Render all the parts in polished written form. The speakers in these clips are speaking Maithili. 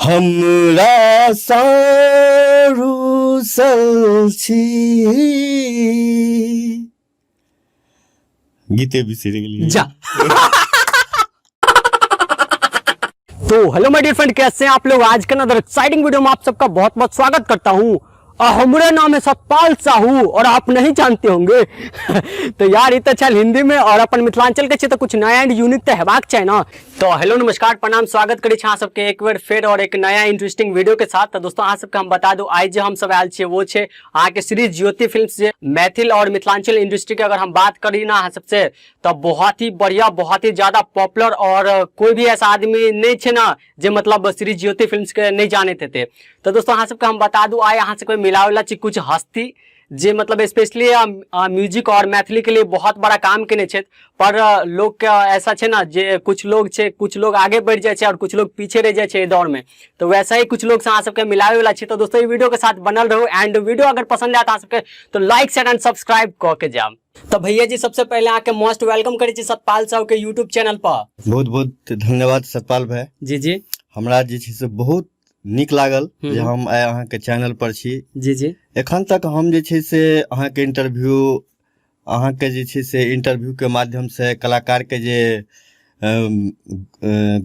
हमरा सारू छी। गीते बिसरि गेलियै। जा। तो हेलो my dear friend, कैसे हैं आप लोग? आज के अनदर एक्साइटिंग वीडियो में आप सबका बहुत बहुत स्वागत करता हूं। और हमारा नाम है सतपाल साहू और आप नहीं जानते होंगे। तो यार ई तऽ छल हिंदी में और अपन मिथिलांचल के छै तऽ कुछ नया एंड यूनिक तऽ हेबाक चाही ना। तो हेलो, नमस्कार, प्रणाम, स्वागत करै छी अहाँ सबके एक बेर फेर और एक नया इंटरेस्टिंग वीडियो के साथ। तो दोस्तों, अहाँ सबके हम बता दू, आइ जे हम सब आयल छियै वो छै अहाँके श्री ज्योति फिल्म जे मैथिल और मिथिलांचल इंडस्ट्री के अगर हम बात करी ना अहाँ सबसे, तो बहुत ही बढ़िया, बहुत ही ज्यादा पॉपुलर और कोई भी ऐसा आदमी नहीं छै ना जे मतलब श्री ज्योति फिल्म्स के नहीं जानैत हेतै। तो दोस्तों, अहाँ सबके हम बता दू, आइ अहाँ सबके मिलावेला छी कुछ हस्ती जे मतलब स्पेशली म्यूजिक और मैथिली के लिए बहुत बड़ा काम केने छथि। पर लोग के ऐसा छै ना जे कुछ लोग छै, कुछ लोग आगे बढ़ि जाइ छै और कुछ लोग पीछे रहि जाइ छै एहि दौर में। तो वैसा ही कुछ लोग से अहाँ सबके मिलावे वाला छी। तो दोस्तों, ई वीडियो के साथ बनल रहू एंड वीडियो अगर पसंद आयत अहाँ सबके तो लाइक, शेयर एंड सब्सक्राइब कऽ के जाब। तो भैया जी, सबसे पहले अहाँके मोस्ट welcome करै छी सतपाल साहू के यूट्यूब चैनल पर। बहुत बहुत धन्यवाद सतपाल भाई। जी जी हमरा जे छै से बहुत नीक लागल जे हम आइ अहाँके चैनल पर छी। जी जी एखन तक हम जे छै से अहाँके इंटरव्यू, अहाँके जे छै से इंटरव्यू के माध्यम से कलाकार के जे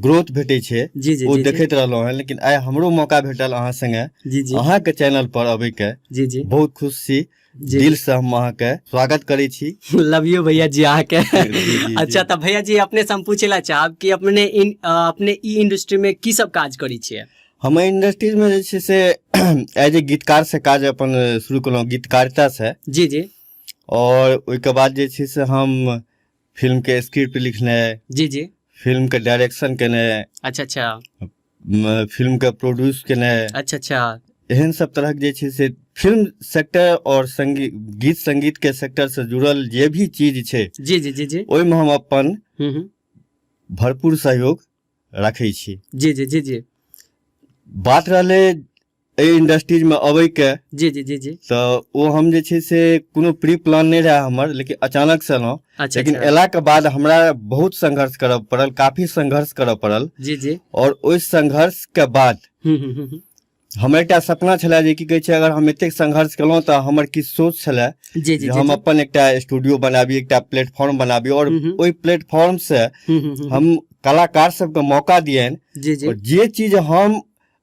ग्रोथ भेटै छै जी जी ओ जी देखैत रहलहुँ हेँ, लेकिन आइ हमरो मौका भेटल अहाँ संगे जी जी अहाँके चैनल पर अबैके। जी जी बहुत खुश छी। दिल से हम अहाँके स्वागत करै छी। लव you भैया जी अहाँके। जी, जी। अच्छा, तऽ भैया जी, अपने से हम पूछे ला चाहब कि अपने इन अपने ई इंडस्ट्री में की सब काज करै छियै? हम इंडस्ट्रीज में जे छै से एज ए गीतकार से काज अपन शुरू केलहुँ, गीतकारिता से। जी जी और ओहिके बाद जे छै से हम फिल्म के स्क्रिप्ट लिखने, जी जी फिल्म के डायरेक्शन केने, अच्छा अच्छा फिल्म के प्रोड्यूस केने। अच्छा अच्छा एहन सब तरहक जे छै से फिल्म सेक्टर और संगीत, गीत संगीत के सेक्टर से जुड़ल जे भी चीज छै, जी जी जी जी ओहिमे हम अपन हम्म हम्म भरपूर सहयोग राखै छी। जी जी जी जी बात रहलै एहि इंडस्ट्रीजमे अबैके, जी जी जी जी तऽ ओ हम जे छै से कोनो प्री प्लान नहि रहए हमर, लेकिन अचानक से एलहुँ। लेकिन एलाके बाद हमरा बहुत संघर्ष करऽ पड़ल, काफी संघर्ष करऽ पड़ल। जी जी और ओहि संघर्षके बाद हम्म हम्म हम्म हमर एकटा सपना छलए जे की कहै छै, अगर हम एतेक संघर्ष केलहुँ तऽ हमर किछु सोच छलए जी जी जे हम अपन एकटा स्टूडियो बनाबी, एकटा प्लेटफॉर्म बनाबी और ओहि प्लेटफॉर्म से हम कलाकार सबके मौका दियनि जी जी और जे चीज हम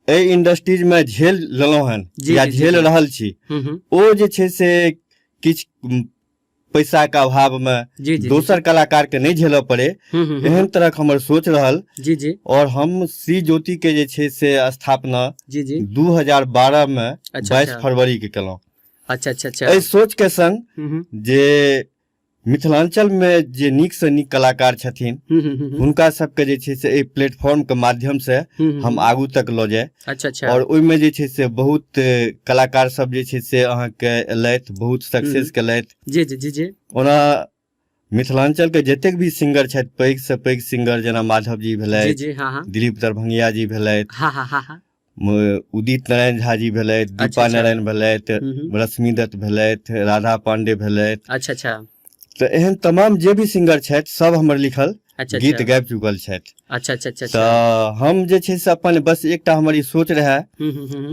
एहि इंडस्ट्रीज में झेल लेलहुँ हन या झेल रहल छी, ओ जे छै से किछु पैसा के अभाव में जी जी दोसर कलाकार के नहि झेलऽ पड़े, एहन तरहक हमर सोच रहल। जी जी और हम श्री ज्योति के जे छै से स्थापना जी जी 2012 में 22 फरवरी के केलहुँ। अच्छा अच्छा अच्छा एहि सोच के संग जे मिथिलांचल में जे नीक से नीक कलाकार छथिन, हुनका सबके जे छै से एहि प्लेटफॉर्म के माध्यम से हम आगू तक लऽ जाय। अच्छा अच्छा और ओहिमे जे छै से बहुत कलाकार सब जे छै से अहाँके एलथि, बहुत सक्सेस केलथि। जी जी जी जी ओना मिथिलांचल के जतेक भी सिंगर छथि, पैघ से पैघ सिंगर, जेना माधव जी जी भेलथि, जी हाँ हाँ दिलीप दरभंगिया जी भेलथि, हाँ हाँ हाँ हाँ उदित नारायण झा जी भेलथि, दीपा नारायण भेलथि, रश्मि दत्त भेलथि, राधा पांडे भेलथि। अच्छा अच्छा तऽ एहन तमाम जे भी सिंगर छथि, सब हमर लिखल गीत गाबि चुकल छथि। अच्छा अच्छा अच्छा तऽ हम जे छै से अपन बस एकटा हमर ई सोच रहए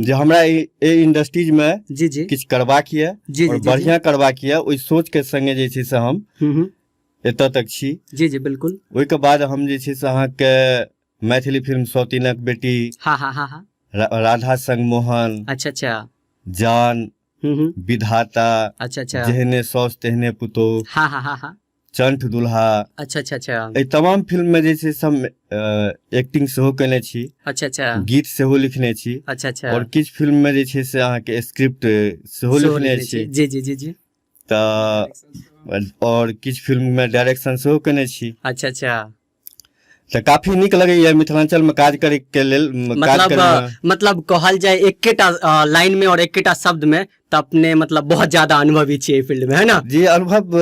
जे हमरा एहि इंडस्ट्रीज मे जी जी किछु करबाक यऽ जी और बढ़िया करबाक यऽ। ओहि सोच के संगे जे छै से हम एतऽ तक छी। जी जी बिल्कुल ओहिके बाद हम जे छै से अहाँके मैथिली फिल्म सौतीनक बेटी, हाँ हाँ हाँ हाँ राधा संग मोहन, अच्छा अच्छा जान, विधाता, अच्छा अच्छा जेहने साउस तेहने पुतोह, हाँ हाँ हाँ हाँ चंठ दुल्हा, अच्छा अच्छा अच्छा एहि तमाम फिल्म में जे छै से हम एक्टिंग सेहो केने छी, अच्छा अच्छा गीत सेहो लिखने छी अच्छा अच्छा और किछु फिल्म में जे छै से अहाँके स्क्रिप्ट सेहो सेहो लिखने छी। जी जी जी जी तऽ और किछु फिल्म में डायरेक्शन सेहो केने छी। अच्छा अच्छा तऽ काफी नीक लगैया मिथिलांचल में काज करे के लेल, काज मतलब करे में। मतलब कहल जाय एकेटा लाइन में और एकेटा शब्द में तऽ अपने मतलब बहुत ज्यादा अनुभवी छियै एहि फील्ड में, है ना? जी, अनुभव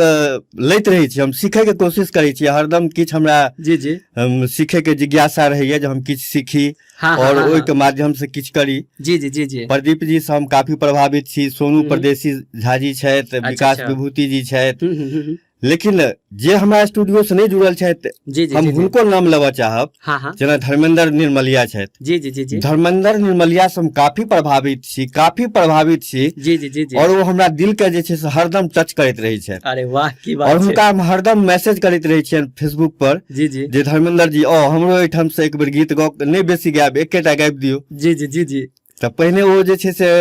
लैत रहै छी हम, सीखै के कोशिश करै छी हरदम। किछु हमरा जी जी हम सीखै के जिज्ञासा रहैया जे हम किछु सीखी और ओहि के माध्यम से किछु करी। जी जी जी जी प्रदीप जी से हम काफी प्रभावित छी, सोनू परदेसी झा जी छथि, विकास विभूति जी छथि, लेकिन जे हमरा स्टूडियो से नहि जुड़ल छथि, जी जी हम जी जी हुनको नाम लेबऽ चाहब। हाँ हाँ जेना धर्मेंद्र निर्मलिया छथि। जी जी जी जी धर्मेंद्र निर्मलिया से हम काफी प्रभावित छी, काफी प्रभावित छी। जी जी जी जी और ओ हमरा दिल के जे छै से हरदम टच करैत रहै छथि। अरे वाह, की बात और छै। हुनका हम हरदम मैसेज करैत रहै छियनि फेसबुक पर जी जी जे धर्मेंद्र जी ओ हमरो एहिठाम से एक बेर गीत गाउ, नहि बेसी गायब, एकेटा गाबि दियौ। जी जी जी जी तऽ पहिने ओ जे छै से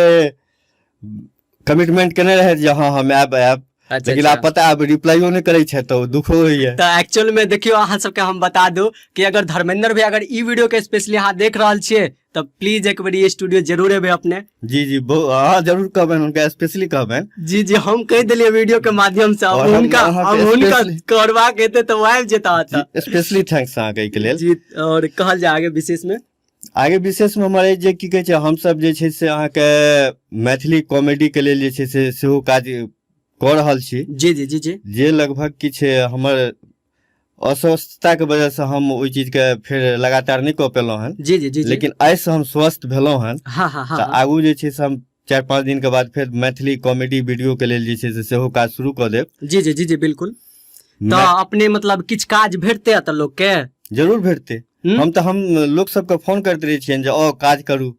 कमिटमेंट केने रहै जे हँ हम आयब आयब, अच्छा, लेकिन आब पता आब रिप्लाइयो नहि करै छै तऽ दुखो होइया। तऽ एक्चुअल में देखियौ, अहाँ सबके हम बता दू कि अगर धर्मेंद्र भाई अगर ई वीडियो के स्पेशली अहाँ देख रहल छियै तऽ प्लीज एक बेर ई स्टूडियो जरूर एबै अपने। जी जी, अहाँ जरूर कहबनि, हुनका स्पेशली कहबनि। जी जी, हम कहि देलियै वीडियो के माध्यम से, अब और हम हुनका अहाँके अब हुनका स्पेशली करबाक हेतै तऽ ओ आबि जेता एतऽ। स्पेशली thanks अहाँके एहिके लेल। जी, और कहल जाय आगे विशेष में? आगे विशेष में हमर अछि जे की कहै छै, हमसब जे छै से अहाँके मैथिली कॉमेडी के लेल जे छै से सेहो काज कऽ रहल छी। जी जी जी जी जे लगभग किछु हमर अस्वस्थता के वजह से हम ओहि चीज के फेर लगातार नहि कऽ पेलहुँ हन। जी जी जी जी लेकिन आइसँ हम स्वस्थ भेलहुँ हन। हाँ हाँ हाँ तऽ हाँ आगू जे छै से हम 4-5 दिन के बाद फेर मैथिली कॉमेडी वीडियो के लेल जे छै से सेहो काज शुरू कऽ देब। जी जी जी जी बिल्कुल। तऽ अपने मतलब किछु काज भेटतै एतऽ लोकके? जरूर भेटतै। हम्म? हम तऽ हम लोक सबके फोन करैत रहै छियनि जे आउ काज करू,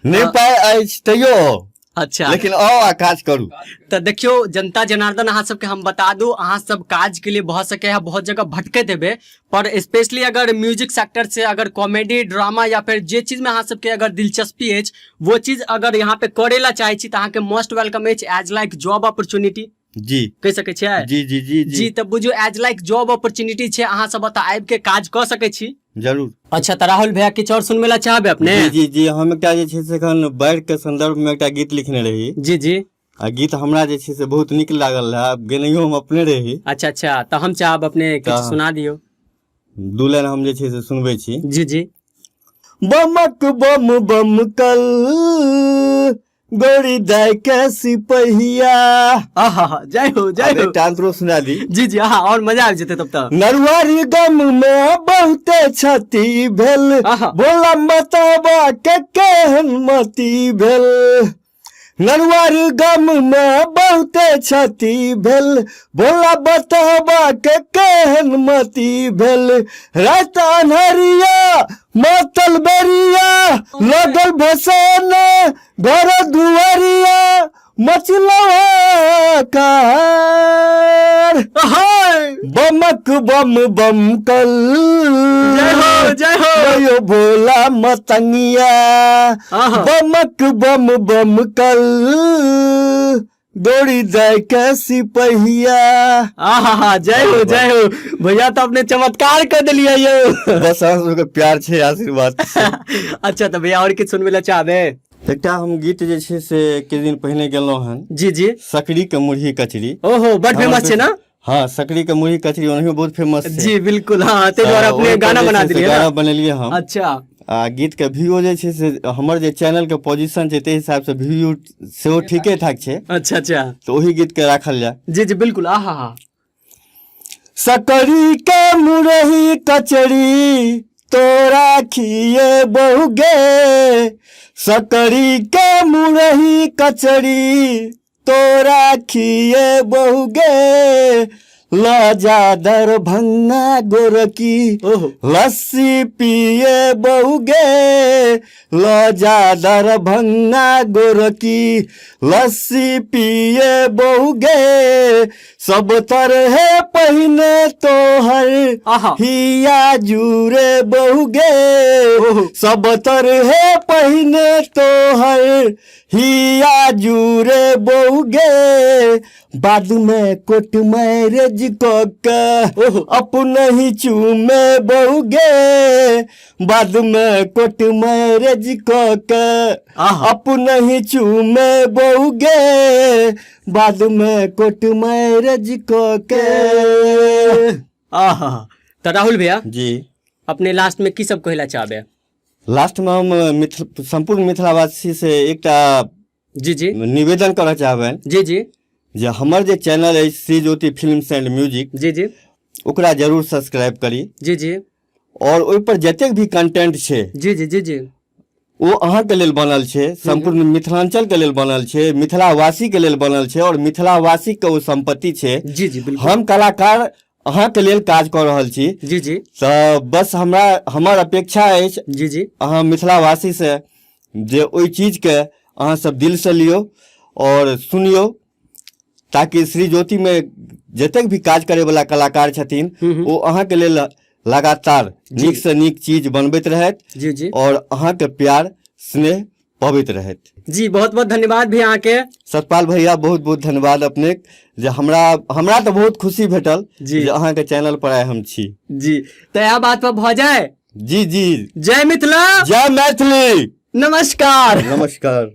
नहि पाइ अछि तैयो आउ। अच्छा। लेकिन आउ आ काज करू। तऽ देखियौ जनता जनार्दन, अहाँ सबके हम बता दू, अहाँ सब काज के लिए भऽ सकै है बहुत जगह भटकैत हेबै, पर स्पेशली अगर म्यूजिक सेक्टर से अगर कॉमेडी ड्रामा या फिर जे चीज में अहाँ सबके अगर दिलचस्पी अछि, वो चीज अगर यहाँ पे करे ला चाहे छी तऽ अहाँके मोस्ट welcome अछि एज लाइक जॉब अपॉर्चुनिटी। जी। कहि सकै छियै? जी जी जी जी। तऽ बुझू एज लाइक जॉब अपॉर्चुनिटी छै, अहाँ सब एतऽ आबि के काज कऽ सकै छी। जरूर। अच्छा, तऽ राहुल भैया किछु आओर सुनबै लए चाहबै अपने? जी जी जी, हम एकटा जे छै से एखन बाढ़ि के संदर्भ में एकटा गीत लिखने रही। जी जी। आ गीत हमरा जे छै से बहुत नीक लागल रहए, आब गेनैयो हम अपने रही। अच्छा अच्छा, तऽ हम चाहब अपने किछु तऽ सुना दियौ। दू लाइन हम जे छै से सुनबै छी। जी जी। बमक बम बम कल गोरी दाय के सिपहिया। आहा, जय हो, जय आब हो। एकटा अंतरो सुना दी। जी जी, आहा, और मजा आबि जेतै तब तऽ। नरुआरी गम में बहुते क्षति भेल, आहा। भोला मतबा के केहन मति भेल। नरुआर गम में बहुते क्षति भेल, भोला बतबा के केहन मति भेल। रात अन्हरिया मतल बेरिया, लगल भसान घर दुआरिया, मचलो कार। बमक बम बम कल, जय हो, जय हो। यो भोला मतंगिया। आहा। बमक बम बम कल दौड़ी जाय के सिपहिया। आहा, जय हो, जय हो भैया, तो अपने चमत्कार कर दिलियै यौ। बस अहाँ सबके प्यार छै, आशीर्वाद छै। अच्छा, तऽ भैया और किछु सुनबै लए चाहबै? एकटा हम गीत जे छै से किछु दिन पहिने गेलहुँ हन। जी जी। सकरी के मुरही कचरी। ओहो, बड फेमस छै ना? हाँ, सकरी के मुरही कचरी ओनाहियो बहुत फेमस छै। जी बिल्कुल, हाँ, ताहि दुआरे तऽ अपने ओहि पर गाना जे बना छै से देलियै ना? गाना बनेलियै हम। अच्छा। आ गीत के व्यू जे छै से हमर जे चैनल के पोजीशन छै ताहि हिसाब से व्यू सेहो ठीके ठाक छै। अच्छा अच्छा। तऽ ओही गीत के राखल जाय। जी जी बिल्कुल, आहा हा। सकरी के मुरही कचरी तोरा खिए बहु गे, सकरी के मुरही कचरी तोरा खिए बहु गे, ल जा दरभंगा गोरकी ओहो। लस्सी पिए बहु गे, ल जा दरभंगा गोरकी लस्सी पिए बहु गे, सब तरहे पहिने तोहर आहा। हिया जुरे बहु गे, ओहो। सब तरहे पहिने तोहर हिया जुरे बहु गे, बाद में कोर्ट मैरिज क के ओहो। अपने ही चूमे बहु गे, बाद में कोर्ट मैरिज क के आहा। अपने ही चूमे बहु गे, बाद में कोर्ट मैरिज क के। आहा, तऽ राहुल भैया जी, अपने लास्ट में की सब कहला चाहबे? लास्ट में हम संपूर्ण मिथिलावासी से एकटा जी जी निवेदन करऽ चाहबनि। जी जी। जे हमर जे चैनल अछि Shri Jyoti films and music, जी जी, ओकरा जरूर सब्सक्राइब करी। जी जी। और ओहि पर जतेक भी कंटेंट छै, जी जी जी जी, ओ अहाँके लेल बनल छै, सम्पूर्ण मिथिलांचल के लेल बनल छै, मिथिलावासी के लेल बनल छै और मिथिलावासी के ओ संपत्ति छै। जी जी बिल्कुल। हम कलाकार अहाँके लेल काज कऽ रहल छी। जी जी। तऽ बस हमरा हमर अपेक्षा अछि जी जी अहाँ मिथिलावासी से जे ओहि चीजके अहाँ सब दिल से लियौ और सुनियौ, ताकि श्री ज्योति में जतेक भी काज करे वाला कलाकार छथिन ओ अहाँके लेल लगातार नीक से नीक चीज बनबैत रहत जी जी और अहाँके प्यार स्नेह पबैत रहत। जी बहुत बहुत धन्यवाद भी अहाँके। सतपाल भैया, बहुत बहुत धन्यवाद अपने जे हमरा हमरा तऽ बहुत खुशी भेटल जी। जे अहाँके चैनल पर आइ हम छी। जी, तऽ इएह बात पर भऽ जाय। जी जी। जय मिथिला, जय मैथिली। नमस्कार। नमस्कार।